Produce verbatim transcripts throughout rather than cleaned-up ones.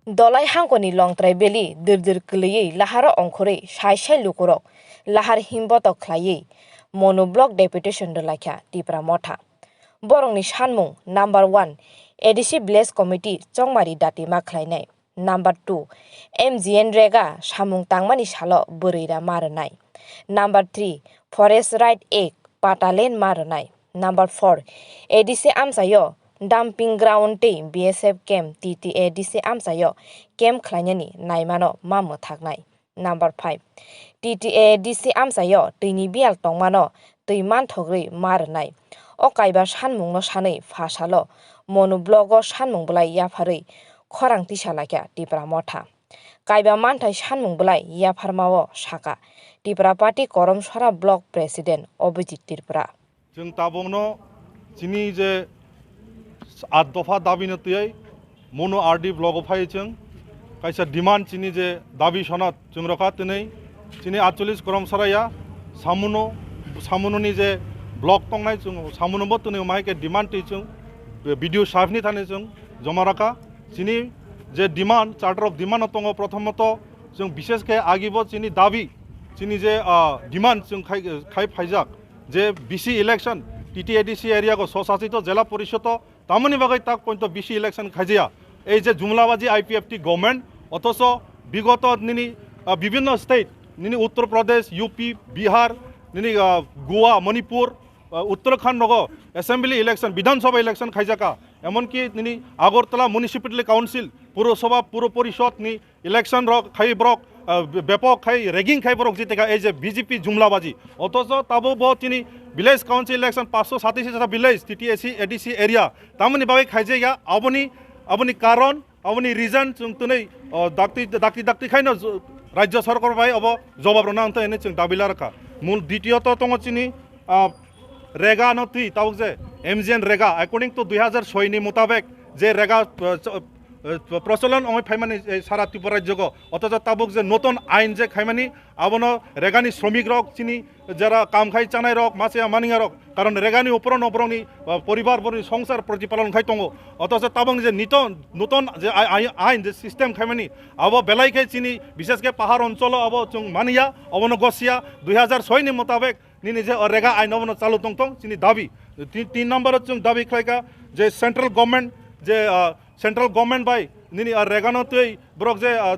Dolai hangkoni longtrai beli dir dir kwlwiwi laharo ongkhorwi sai sai lukurok lahar himbotok khlaiwi Monu Block Deputation rwlaikha Tipra Motha. Borokni sanmung number one A D C Village Committee chongmari datima khlainai. Number two, M G N Rega samung tangmani salo bwrwi ra ma rwnai. Number three, Forest Right Act pata land ma rwnai. Number four, A D C amchaio dumping ground tei B S F camp, T T A D C amchaio camp khlainani naimano ma mwthaknai. Number five, T T A D C amchaio twini biyal tongmano twi manthogwi ma rwnai. O kaiba sanmungno sanwi pha salo Monu blogo sanmung bwlai yapharwi khorang tisa laikha Tipra Motha. Kaiba manthai sanmung bwlai yapharmao saka Tipra Party Koromsora Block President Abhijit Tripura. Chwng tabukno chini je aat dopha dabino twiwi Monu R D blogo phai chwng kaisa demand chini je dabi sonot chwng rokha twnwi chini atchollish Koromsaraya samuno samunoni je block tongnai chwng samuno bo twnwi mai khe demand twi chwng B D O sahibni thani chwng joma rakha. Chini je demand, Charter of Demand o tongo, prothomoto chwng bishesh khe agibo chini dabi, chini je, ah, demand chwng khai, khai phaijak je B C election, T T A D C area go swsachito jela porishodo tamoni bagwi tak pointo B C election khaijaya. Ei je jumlabaji I P F T government, othocho bigoto nini, ah, bibhinno state, nini Uttar Pradesh, U P, Bihar, nini, ah, Goa, Manipur, ah, Uttarakhand rogo assembly election, Bidhan Sabha election khaijaka. Emonki nini Agartala Municipality Council, Purosabha, Puro Porishod ni election rok khai borok, ah, be-, bepok khai rigging khai borok jiteka ei je B J P jumlabaji. Othocho tabuk bo chini village council election paanshsho satais ta village T T A C A D C area tamoni bagwi khaijaya aboni, aboni karon, aboni reason chwng twnwi, oh, dakti, dakti, dakti khaino ju-, Rajya Sarkar bai obo jobab rwna wngthai hinwi chwng dabi larwkha. Mul ditiyoto tongo chini, ah, Rega no twi tabuk je M G N Rega, according to dui hazar soi ni mutabek je Rega, ah, cho-, ah, procholon wngwi phaimani, eh, sara Tripura rajyogo, othocho tabuk je noton ain je khaimani, abono Regani sromik rok chini jara kam khai chanai rok, machaya maniya rok, karon Regani uporo no borokni, ah, poribar borokni songsar protipalon khai tongo. Othocho tabuk je nito-, noton je ai-, ai-, ain je system khaimani, abo belai khe chini bishesh khe pahar oncholo abo chwng maniya, obono gosiya, dui hazar soi ni mutabek nini je o Rega ain obono chalu tongthong chini dabi. Tin, tin number o chwng dabi khlaikha je central government je, ah, central government bai nini, ah, Rega no twi borok je, ah,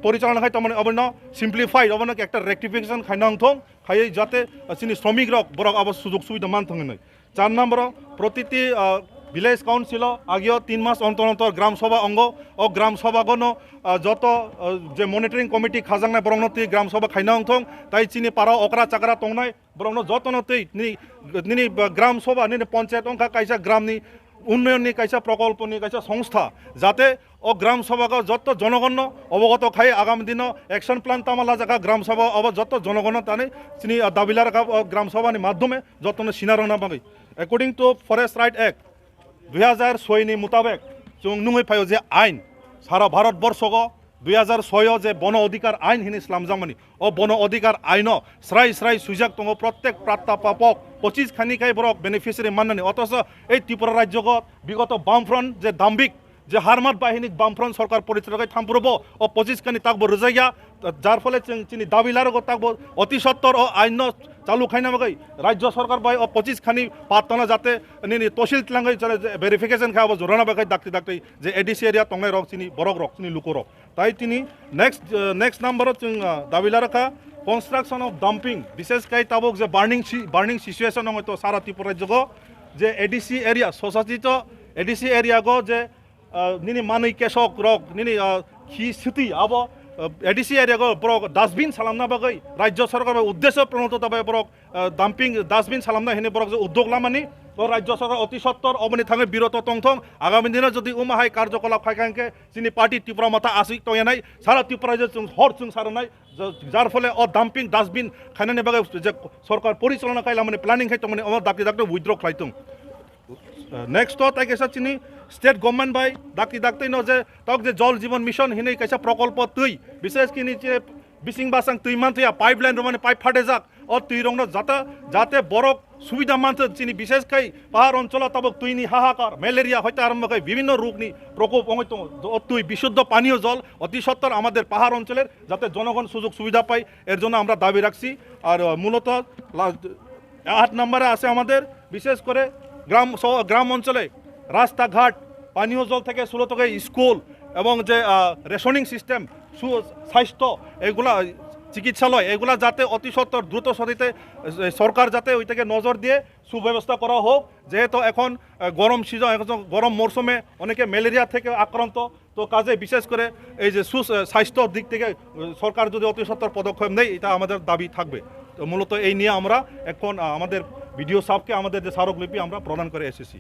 porichalona khai tongmani obono simplify, obono ekta rectification khaina wngthong, khaiwi jate, ah, chini sromik rok borok abo sujog subida manthong hinwi. Char number o protiti, ah, village council o agio tin mas ontor ontor gram sabha ongo, o gram sabha gono, ah, joto, ah, je monitoring committee khajaknai borokno twi gram sabha khaina wngthong, tai chini para okra chakra tongnai, borokno jotono twi nini, nini gram sabha, nini panchayat wngkha kaisa gramni unnayonni kaisa prokolponi kaisa songstha, jate o gram sabha o joto jonogonno obogoto khai agami dino action plan tama lajakha gram sabha obo joto jonogonno tani chini, ah, dabi larwkha o gram sabhani madhyome jotono sina rwna bagwi. According to Forest Right Act, dui hazar soi ni mutabek chwng nungwi phaio je ain, sara Bharat borsogo dui hazar soi o je bono odhikar ain hinwi slamjakmani, o bono odhikar aino srai srai swijak tongo, prottek pratta papok pochis khani khai borok beneficiary mannani, othocho ei Tripura rajyogo bigoto Bamfront je dambik Je harmat bahini Bamfront sorkar porichalokai thampuro bo o pochis khani takbo rwjakya, jar phole chwng chini dabi larogo takbo oti sottor o ain no chalu khaina bagwi rajya sorkar bai o pochis khani pattano jate nini tosil tlangwi jare verification kha abo jorana bagwi dakti dakti je A D C area tongnai rok chini borok rok chini luko rok. Tai tini next, eh, next number o chwng, ah, dabi larakha construction of dumping, bishes kai tabuk je burning si-, burning situation ong to sara Tripura jogo je A D C area society to A D C area go je, ah, nini manwi kesok rok nini, ah, khi siti abo, ah, A D C area go borok dustbin salamna bagwi rajya sorkar bai uddesho pranito tabai borok, ah, dumping dustbin salamna hini borok je uddog lamani o rajya sorkar oti sottor oboni thangwi biroto tongthong. Agami dino jodi uma hai karjokolap khai kha hwnkhe chini party Tipra Motha aswk tongyanai sara Tripura je chwng hor chwng saranai, ja-, jar phole o dumping dustbin khainani bagwi je sorkar porichalona khai lamani planning khai tongmani omo dakti dakti withdraw khlai tong. Uh, next to tai kaisa chini state government bai dakti dakti no je tok je Jal Jeevan Mission hinwi kaisa prokolpo twi, bishes kini je bising basang twi mantwi a pipeline romani pipe phatejak o twi rokno jata jate borok subida mantwi chini bishes kai pahar oncholo tabuk twini hahakar malaria hoite arombo kai bibhinno rokni prokop ongoi tongo. O twi bishuddho paniyo jol oti sottor amader pahar oncholer jate jonogon sujog subida pai er jonno amra dabi rakchi. Ar, uh, muloto la-, আট নম্বরে আছে আমাদের বিশেষ করে গ্রাম স-, গ্রাম অঞ্চলে রাস্তাঘাট, পানীয় জল থেকে শুরু করে স্কুল এবং যে, আহ, রেশনিং সিস্টেম, সু-, স্বাস্থ্য, এগুলা, চিকিৎসালয়, এগুলা যাতে অতি সত্বর দ্রুত গতিতে, এ, সরকার যাতে ওই থেকে নজর দিয়ে সুব্যবস্থা করা হোক। যেহেতু এখন, আহ, গরম সিজন, এখন গরম মরশুমে অনেকে ম্যালেরিয়া থেকে আক্রান্ত, তো কাজে বিশেষ করে এই যে সুস-, আহ, স্বাস্থ্যর দিক থেকে, আহ, সরকার যদি অতি সত্বর পদক্ষেপ নেয়, এটা আমাদের দাবি থাকবে। তো মূলত এই নিয়ে আমরা এখন, আহ, আমাদের বিডিও সাহেবকে আমাদের যে স্মারকলিপি আমরা প্রদান করে এসেছি।